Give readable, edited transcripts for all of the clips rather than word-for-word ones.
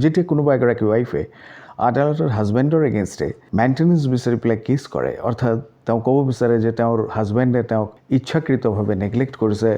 যেতিয়া কোনোবা এগৰাকী ৱাইফে আদালতত হাজবেণ্ডৰ এগেইনষ্টে মেইনটেনেঞ্চ বিচাৰি পেলাই কেছ কৰে, অৰ্থাৎ তেওঁ ক'ব বিচাৰে যে তেওঁৰ হাজবেণ্ডে তেওঁক ইচ্ছাকৃতভাৱে নেগলেক্ট কৰিছে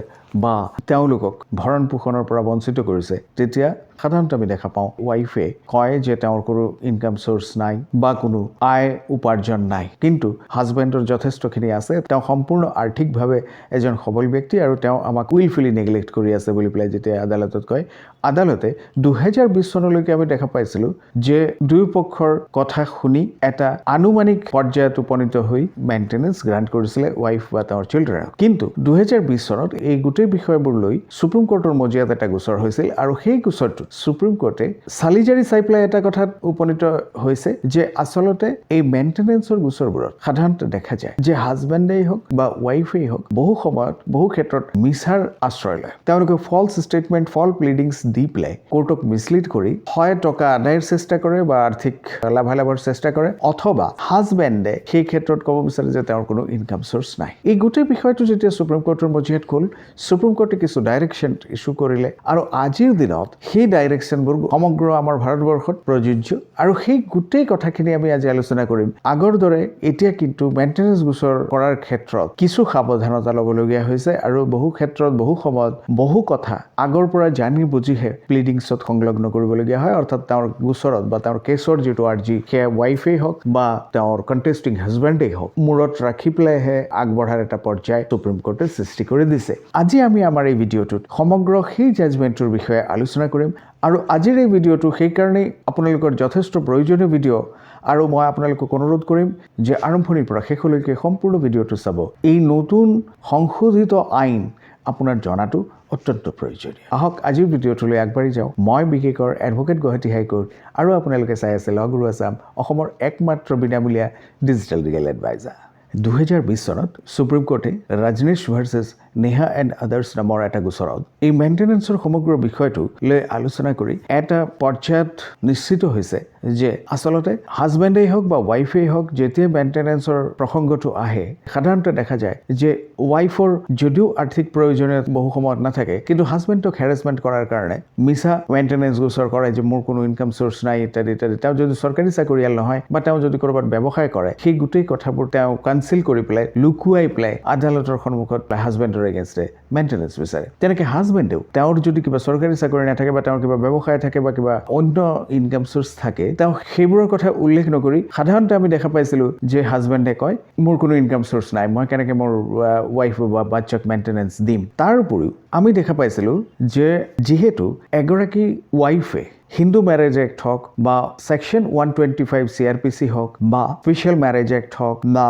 বা তেওঁলোকক ভৰণ পোষণৰ পৰা বঞ্চিত কৰিছে, তেতিয়া সাধাৰণতে আমি দেখা পাওঁ ৱাইফে কয় যে তেওঁৰ কোনো ইনকাম চ'ৰ্চ নাই বা কোনো আয় উপাৰ্জন নাই, কিন্তু হাজবেণ্ডৰ যথেষ্টখিনি আছে। তেওঁ সম্পূৰ্ণ আৰ্থিকভাৱে এজন সবল ব্যক্তি আৰু তেওঁ আমাক উইলফুলি নেগলেক্ট কৰি আছে বুলি পেলাই যেতিয়া আদালতত কয়, আদালতে 2020 চনলৈকে আমি দেখা পাইছিলোঁ যে দুয়োপক্ষৰ কথা শুনি এটা আনুমানিক পৰ্যায়ত উপনীত হৈ মেইনটেনেঞ্চ গ্ৰাণ্ট কৰিছিলে ৱাইফ বা তেওঁৰ চিলড্ৰেনক। কিন্তু 2020 চনত এই গোটেই বিষয়বোৰ লৈ সুপ্ৰিম কোৰ্টৰ মজিয়াত এটা গোচৰ হৈছিল আৰু সেই গোচৰটোত সুপ্ৰিম কোৰ্টে চালি জাৰি চাই পেলাই এটা কথাত উপনীত হৈছে যে আচলতে এই মেইনটেনেঞ্চৰ গোচৰবোৰত সাধাৰণতে দেখা যায় যে হাজবেণ্ডেই হওক বা ৱাইফেই হওক, বহু সময়ত বহু ক্ষেত্ৰত মিছাৰ আশ্ৰয় লয়। তেওঁলোকে ফল্ছ ষ্টেটমেণ্ট, ফল্ছ প্লিডিংছ দি পেলাই কোৰ্টক মিছলিড কৰি হয় টকা আদায়ৰ চেষ্টা কৰে বা আৰ্থিক লাভালাভৰ চেষ্টা কৰে, অথবা হাজবেণ্ডে সেই ক্ষেত্ৰত ক'ব বিচাৰে যে তেওঁৰ কোনো ইনকাম চ'ৰ্চ নাই। এই গোটেই বিষয়টো যেতিয়া সুপ্ৰিম কোৰ্টৰ মজিয়াত গ'ল, সুপ্ৰিম কোৰ্টে কিছু ডাইৰেকশ্যন ইছ্যু কৰিলে আৰু আজিৰ দিনত সেই ডাইৰেকশ্যনবোৰ সমগ্ৰ আমাৰ ভাৰতবৰ্ষত প্ৰযোজ্য আৰু সেই গোটেই কথাখিনি আমি আজি আলোচনা কৰিম। আগৰ দৰে এতিয়া কিন্তু মেইনটেনেঞ্চ গোচৰ কৰাৰ ক্ষেত্ৰত কিছু সাৱধানতা ল'বলগীয়া হৈছে আৰু বহু ক্ষেত্ৰত, বহু সময়ত বহু কথা আগৰ পৰা জানি বুজিহে প্লিডিংছত সংলগ্ন কৰিবলগীয়া হয়। অৰ্থাৎ তেওঁৰ গোচৰত বা তেওঁৰ কেছৰ যিটো আৰ্জি, সেয়া ৱাইফেই হওক বা তেওঁৰ কণ্টেষ্টিং হাজবেণ্ডেই হওক, মূৰত ৰাখি পেলাইহে আগবঢ়াৰ এটা পৰ্যায় সুপ্ৰিম কোৰ্টে সৃষ্টি কৰি দিছে। আজি আমি আমাৰ এই ভিডিঅ'টোত সমগ্ৰ সেই জাজমেণ্টটোৰ বিষয়ে আলোচনা কৰিম আৰু আজিৰ এই ভিডিঅ'টো সেইকাৰণেই আপোনালোকৰ যথেষ্ট প্ৰয়োজনীয় ভিডিঅ' আৰু মই আপোনালোকক অনুৰোধ কৰিম যে আৰম্ভণিৰ পৰা শেষলৈকে সম্পূৰ্ণ ভিডিঅ'টো চাব। এই নতুন সংশোধিত আইন আপোনাৰ জনাটো অত্যন্ত প্ৰয়োজনীয়। আহক, আজিৰ ভিডিঅ'টোলৈ আগবাঢ়ি যাওঁ। মই বিশেষৰ এডভকেট, গুৱাহাটী হাইকোৰ্ট আৰু আপোনালোকে চাই আছে ল গুৰু আছাম, অসমৰ একমাত্ৰ বিনামূলীয়া ডিজিটেল লিগেল এডভাইজাৰ। 2020 চনত সুপ্ৰিম কোৰ্টে Rajneesh versus Neha and others নামৰ এটা গোচৰত এই মেইনটেনেঞ্চৰ সমগ্ৰ বিষয়টো লৈ আলোচনা কৰি এটা পৰ্যায়ত নিশ্চিত হৈছে যে আচলতে হাজবেণ্ডেই হওক বা ৱাইফেই হওক, যেতিয়া মেইনটেনেঞ্চৰ প্ৰসংগটো আহে, সাধাৰণতে দেখা যায় যে ৱাইফৰ যদিও আৰ্থিক প্ৰয়োজনীয়তা বহু সময়ত নাথাকে, কিন্তু হাজবেণ্ডক হেৰেছমেণ্ট কৰাৰ কাৰণে মিছা মেইনটেনেঞ্চ গোচৰ কৰে যে মোৰ কোনো ইনকাম চ'ৰ্চ নাই, ইত্যাদি ইত্যাদি। তেওঁ যদি চৰকাৰী চাকৰিয়াল নহয় বা তেওঁ যদি ক'ৰবাত ব্যৱসায় কৰে, সেই গোটেই কথাবোৰ তেওঁ কনচিল কৰি পেলাই, লুকুৱাই পেলাই আদালতৰ সন্মুখত হাজবেণ্ডৰ এগেইনষ্টে মেইনটেনেঞ্চ বিচাৰে। তেনেকৈ হাজবেণ্ডেও তেওঁৰ যদি কিবা চৰকাৰী চাকৰি নাথাকে বা তেওঁৰ কিবা ব্যৱসায় থাকে বা কিবা অন্য ইনকাম চ'ৰ্চ থাকে, তেওঁ সেইবোৰৰ কথা উল্লেখ নকৰি সাধাৰণতে আমি দেখা পাইছিলোঁ যে হাজবেণ্ডে কয়, মোৰ কোনো ইনকাম চ'ৰ্চ নাই, মই কেনেকৈ মোৰ ৱাইফ বা বাচ্চাক মেইনটেনেঞ্চ দিম? তাৰ উপৰিও আমি দেখা পাইছিলোঁ যে যিহেতু এগৰাকী ৱাইফে হিন্দু মেৰেজ এক্ট হওক বা ছেকশ্যন 125 চিআৰপিচি হওক বা স্পেচিয়েল মেৰেজ এক্ট হওক বা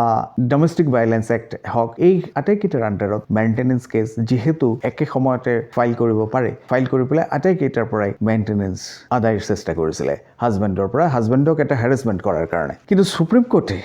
ডমেষ্টিক ভাইলেঞ্চ এক্ট হওক, এই আটাইকেইটাৰ আণ্ডাৰত মেইনটেনেঞ্চ কেছ যিহেতু একে সময়তে ফাইল কৰিব পাৰে, ফাইল কৰি পেলাই আটাইকেইটাৰ পৰাই মেইনটেনেঞ্চ আদায়ৰ চেষ্টা কৰিছিলে হাজবেণ্ডৰ পৰা, হাজবেণ্ডক এটা হেৰেছমেণ্ট কৰাৰ কাৰণে। কিন্তু সুপ্ৰিম কোৰ্টে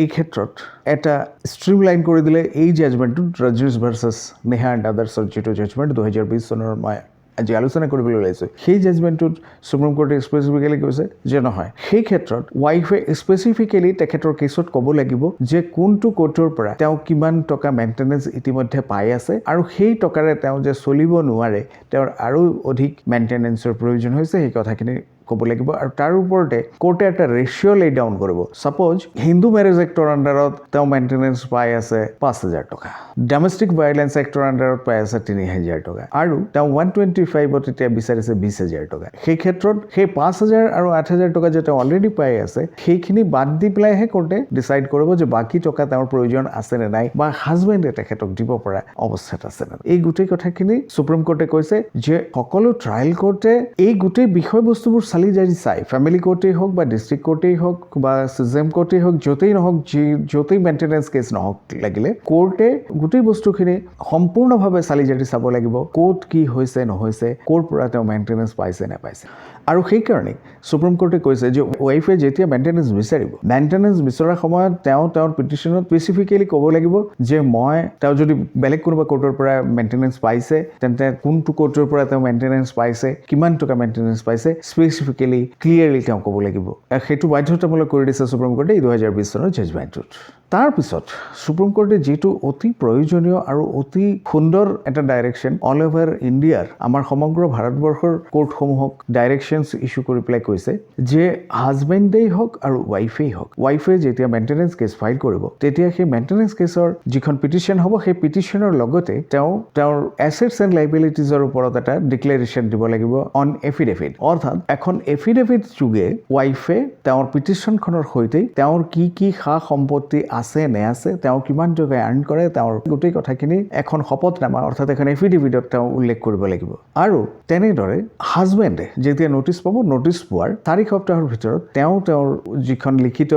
এই ক্ষেত্ৰত এটা ষ্ট্ৰীম লাইন কৰি দিলে এই জাজমেণ্টটোত। ৰজনীশ ভাৰ্চাছ নেহা এণ্ড আদাৰ্ছৰ যিটো জাজমেণ্ট 2020 চনৰ মই আজি আলোচনা কৰিবলৈ ওলাইছোঁ, সেই জাজমেণ্টটোত সুপ্ৰিম কোৰ্টে স্পেচিফিকেলি কৈছে যে নহয়, সেই ক্ষেত্ৰত ৱাইফে স্পেচিফিকেলি তেখেতৰ কেছত ক'ব লাগিব যে কোনটো কোৰ্টৰ পৰা তেওঁ কিমান টকা মেইনটেনেঞ্চ ইতিমধ্যে পাই আছে আৰু সেই টকাৰে তেওঁ যে চলিব নোৱাৰে, তেওঁৰ আৰু অধিক মেইনটেনেঞ্চৰ প্ৰয়োজন হৈছে, সেই কথাখিনি ক'ব লাগিব। আৰু তাৰ ওপৰতে কোৰ্টে এটা ৰেচিঅ' লে ডাউন কৰিব। ছাপ'জ হিন্দু মেৰেজ এক্টৰ আণ্ডাৰত তেওঁ মেইনটেনেঞ্চ পাই আছে 5000 টকা, ডমেষ্টিক ভাইলেঞ্চ এক্টৰ আণ্ডাৰত পাই আছে 3000 টকা আৰু তেওঁ 125ত এতিয়া বিচাৰিছে 20,000 টকা। সেই ক্ষেত্ৰত সেই 5000 আৰু 8000 টকা যে তেওঁ অলৰেডি পাই আছে, সেইখিনি বাদ দি পেলাইহে কোৰ্টে ডিচাইড কৰিব যে বাকী টকা তেওঁৰ প্ৰয়োজন আছে নে নাই বা হাজবেণ্ডে তেখেতক দিব পৰা অৱস্থাত আছে নে নাই। এই গোটেই কথাখিনি সুপ্ৰিম কোৰ্টে কৈছে যে সকলো ট্ৰায়েল কোৰ্টে এই গোটেই বিষয়বস্তুবোৰ চালি জাৰি চাই, ফেমিলি কোৰ্টেই হওক বা ডিষ্ট্ৰিক্ট কোৰ্টেই হওক বা চিজেম কোৰ্টেই হওক, য'তেই নহওক, যি য'তেই মেইনটেনেঞ্চ কেছ নহওক লাগিলে, কোৰ্টে গোটেই বস্তুখিনি সম্পূৰ্ণভাৱে চালি জাৰি চাব লাগিব, ক'ত কি হৈছে নহৈছে, ক'ৰ পৰা তেওঁ মেইনটেনেঞ্চ পাইছে নাপাইছে। আৰু সেইকাৰণেই সুপ্ৰিম কোৰ্টে কৈছে যে ৱাইফে যেতিয়া মেইনটেনেঞ্চ বিচাৰিব, মেইনটেনেঞ্চ বিচৰাৰ সময়ত তেওঁ তেওঁৰ পিটিশ্যনত স্পেচিফিকেলি ক'ব লাগিব যে মই তেওঁ যদি বেলেগ কোনোবা কোৰ্টৰ পৰা মেইনটেনেঞ্চ পাইছে, তেন্তে কোনটো কোৰ্টৰ পৰা তেওঁ মেইনটেনেঞ্চ পাইছে, কিমান টকা মেইনটেনেঞ্চ পাইছে, স্পেচিফিকেলি ক্লিয়াৰলি তেওঁ ক'ব লাগিব। আৰু সেইটো বাধ্যতামূলক কৰি দিছে সুপ্ৰিম কোৰ্টে এই 2020 চনৰ জাজমেণ্টটোত। তাৰপিছত ছুপ্ৰিম কোৰ্টে যিটো অতি প্ৰয়োজনীয় আৰু অতি সুন্দৰ এটা ডাইৰেকশ্যন অল অভাৰ ইণ্ডিয়াৰ, আমাৰ সমগ্ৰ ভাৰতবৰ্ষৰ কোৰ্টসমূহক ডাইৰেকশ্যনছ ইছ্যু কৰি পেলাই কৈছে যে হাজবেণ্ডেই হওক আৰু ৱাইফেই হওক, ৱাইফে যেতিয়া মেইনটেনেঞ্চ কেছ ফাইল কৰিব, তেতিয়া সেই মেইনটেনেঞ্চ কেছৰ যিখন পিটিশ্যন হ'ব, সেই পিটিশ্যনৰ লগতে তেওঁ তেওঁৰ এছেটছ এণ্ড লাইবিলিটিজৰ ওপৰত এটা ডিক্লেৰেশ্যন দিব লাগিব অন এফিডেভিট। অৰ্থাৎ এখন এফিডেভিট যোগে ৱাইফে তেওঁৰ পিটিশ্যনখনৰ সৈতে তেওঁৰ কি কি সা সম্পত্তি আছে নে আছে, তেওঁ কিমান টকা আৰ্ণ কৰে, তেওঁৰ গোটেই কথাখিনি এখন শপতনামা, অৰ্থাৎ এখন এফিডেভিটত তেওঁ উল্লেখ কৰিব লাগিব। আৰু তেনেদৰে হাজবেণ্ডে যেতিয়া নটিচ পাব, নটিচ পোৱাৰ 4 সপ্তাহৰ ভিতৰত তেওঁ তেওঁৰ যিখন লিখিত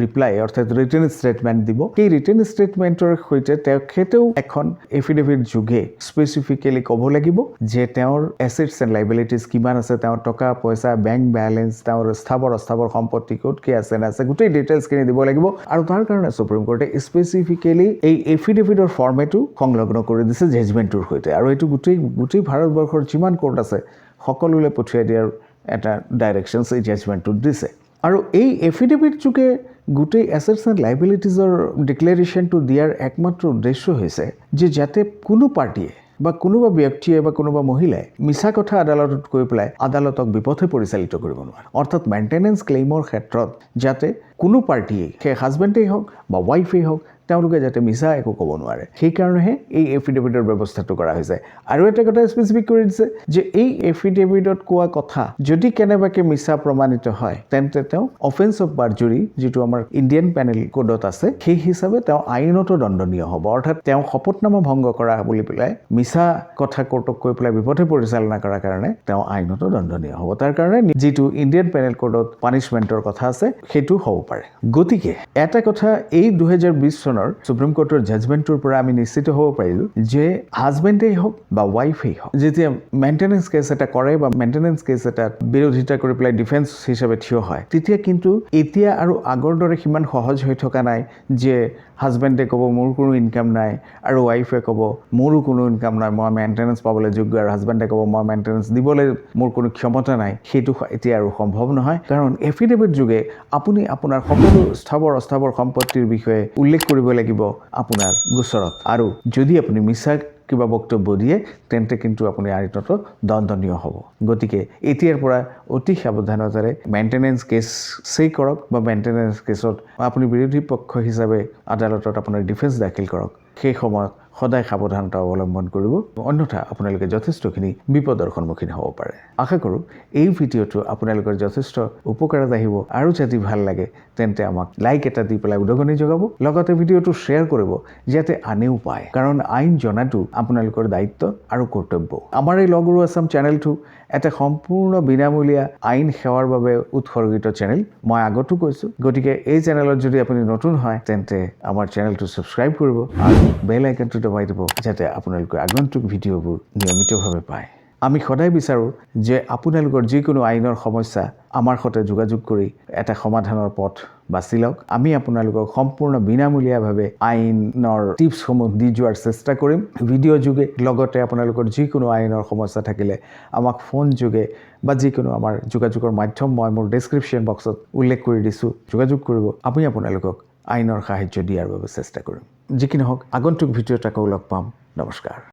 ৰিপ্লাই, অৰ্থাৎ ৰিটেন ষ্টেটমেণ্ট দিব, সেই ৰিটেন ষ্টেটমেণ্টৰ সৈতে তেখেতেও এখন এফিডেভিট যোগে স্পেচিফিকেলি ক'ব লাগিব যে তেওঁৰ এছেটছ এণ্ড লাইবিলিটিজ কিমান আছে, তেওঁৰ টকা পইচা, বেংক বেলেঞ্চ, তেওঁৰ স্থাৱৰ অস্থাৱৰ সম্পত্তি ক'ত কি আছে নাছে, গোটেই ডিটেইলছখিনি দিব লাগিব। আৰু তাৰ কাৰণে ছুপ্ৰিম কোৰ্টে স্পেচিফিকেলি এই এফিডেভিটৰ ফৰ্মেটো সংলগ্ন কৰি দিছে জাজমেণ্টটোৰ সৈতে। আৰু এইটো গোটেই গোটেই ভাৰতবৰ্ষৰ যিমান কোৰ্ট আছে, সকলোলৈ পঠিয়াই দিয়াৰ এটা ডাইৰেকশ্যনছ এই জাজমেণ্টটোত দিছে। আৰু এই এফিডেভিট যোগে গোটেই এছেটছ এণ্ড লাইবিলিটিজৰ ডিক্লেৰেশ্যনটো দিয়াৰ একমাত্ৰ উদ্দেশ্য হৈছে যে যাতে কোনো পাৰ্টীয়ে বা কোনোবা ব্যক্তিয়ে বা কোনোবা মহিলাই মিছা কথা আদালতত কৈ পেলাই আদালতক বিপথে পৰিচালিত কৰিব নোৱাৰে। অৰ্থাৎ মেইনটেনেঞ্চ ক্লেইমৰ ক্ষেত্ৰত যাতে কোনো পাৰ্টীয়ে, সেই হাজবেণ্ডেই হওক বা ৱাইফেই হওক, তেওঁলোকে যাতে মিছা একো ক'ব নোৱাৰে, সেইকাৰণেহে এই এফিডেভিটৰ ব্যৱস্থাটো কৰা হৈছে। আৰু এটা কথা স্পেচিফিক কৰি দিছে যে এই এফিডেভিটত কোৱা কথা যদি কেনেবাকৈ মিছা প্ৰমাণিত হয়, তেন্তে তেওঁ অফেন্স অফ পাৰ্জুৰী, যিটো আমাৰ ইণ্ডিয়ান পেনেল কোডত আছে, সেই হিচাপে তেওঁ আইনতো দণ্ডনীয় হ'ব। অৰ্থাৎ তেওঁ শপতনামা ভংগ কৰা বুলি পেলাই মিছা কথা কোৰ্টক কৈ পেলাই বিপথে পৰিচালনা কৰাৰ কাৰণে তেওঁ আইনতো দণ্ডনীয় হ'ব। তাৰ কাৰণে যিটো ইণ্ডিয়ান পেনেল কোডত পানিছমেণ্টৰ কথা আছে, সেইটো হ'ব পাৰে। গতিকে এটা কথা এই 2020 চনৰ ছুপ্ৰিম কোৰ্টৰ জাজমেণ্টটোৰ পৰা আমি নিশ্চিত হ'ব পাৰিলোঁ যে হাজবেণ্ডেই হওক বা ৱাইফেই হওক, যেতিয়া মেইনটেনেঞ্চ কেছ এটা কৰে বা মেইনটেনেঞ্চ কেছ এটা বিৰোধিতা কৰি পেলাই ডিফেন্স হিচাপে থিয় হয়, তেতিয়া কিন্তু এতিয়া আৰু আগৰ দৰে সিমান সহজ হৈ থকা নাই যে হাজবেণ্ডে ক'ব মোৰ কোনো ইনকাম নাই আৰু ৱাইফে ক'ব মোৰো কোনো ইনকাম নাই, মই মেইনটেনেঞ্চ পাবলৈ যোগ্য, আৰু হাজবেণ্ডে ক'ব মই মেইনটেনেঞ্চ দিবলৈ মোৰ কোনো ক্ষমতা নাই। সেইটো এতিয়া আৰু সম্ভৱ নহয়, কাৰণ এফিডেভিট যোগে আপুনি আপোনাৰ সকলো স্থাৱৰ অস্থাৱৰ সম্পত্তিৰ বিষয়ে উল্লেখ কৰিব লাগিব আপোনাৰ গোচৰত। আৰু যদি আপুনি মিছা কিবা বক্তব্য দিয়ে, তেন্তে কিন্তু আপুনি আইনত দণ্ডনীয় হ'ব। গতিকে এতিয়াৰ পৰা অতি সাৱধানতাৰে মেইনটেনেঞ্চ কেছেই কৰক বা মেইনটেনেঞ্চ কেছত আপুনি বিৰোধী পক্ষ হিচাপে আদালতত আপোনাৰ ডিফেন্স দাখিল কৰক, সেই সময়ত সদায় সাৱধানতা অৱলম্বন কৰিব, অন্যথা আপোনালোকে যথেষ্টখিনি বিপদৰ সন্মুখীন হ'ব পাৰে। আশা কৰোঁ এই ভিডিঅ'টো আপোনালোকৰ যথেষ্ট উপকাৰত আহিব। আৰু যদি ভাল লাগে, তেন্তে আমাক লাইক এটা দি পেলাই উদগনি যোগাব, লগতে ভিডিঅ'টো শ্বেয়াৰ কৰিব যাতে আনেও পায়, কাৰণ আইন জনাটো আপোনালোকৰ দায়িত্ব আৰু কৰ্তব্য। আমাৰ এই ল গুৰু আছাম চেনেলটো এটা সম্পূৰ্ণ বিনামূলীয়া আইন সেৱাৰ বাবে উৎসৰ্গিত চেনেল, মই আগতো কৈছোঁ। গতিকে এই চেনেলত যদি আপুনি নতুন হয়, তেন্তে আমাৰ চেনেলটো ছাবস্ক্ৰাইব কৰিব আৰু বেল আইকনটো দবাই দিব, যাতে আপোনালোকে আগন্তুক ভিডিঅ'বোৰ নিয়মিতভাৱে পায়। আমি সদায় বিচাৰোঁ যে আপোনালোকৰ যিকোনো আইনৰ সমস্যা আমাৰ সৈতে যোগাযোগ কৰি এটা সমাধানৰ পথ বাছি লওক। আমি আপোনালোকক সম্পূৰ্ণ বিনামূলীয়াভাৱে আইনৰ টিপছসমূহ দি যোৱাৰ চেষ্টা কৰিম ভিডিঅ' যোগে। লগতে আপোনালোকৰ যিকোনো আইনৰ সমস্যা থাকিলে আমাক ফোন যোগে বা যিকোনো আমাৰ যোগাযোগৰ মাধ্যম মই মোৰ ডেছক্ৰিপশ্যন বক্সত উল্লেখ কৰি দিছোঁ, যোগাযোগ কৰিব। আমি আপোনালোকক আইনৰ সাহায্য দিয়াৰ বাবে চেষ্টা কৰিম। যি কি নহওক, আগন্তুক ভিডিঅ'ত আকৌ লগ পাম। নমস্কাৰ।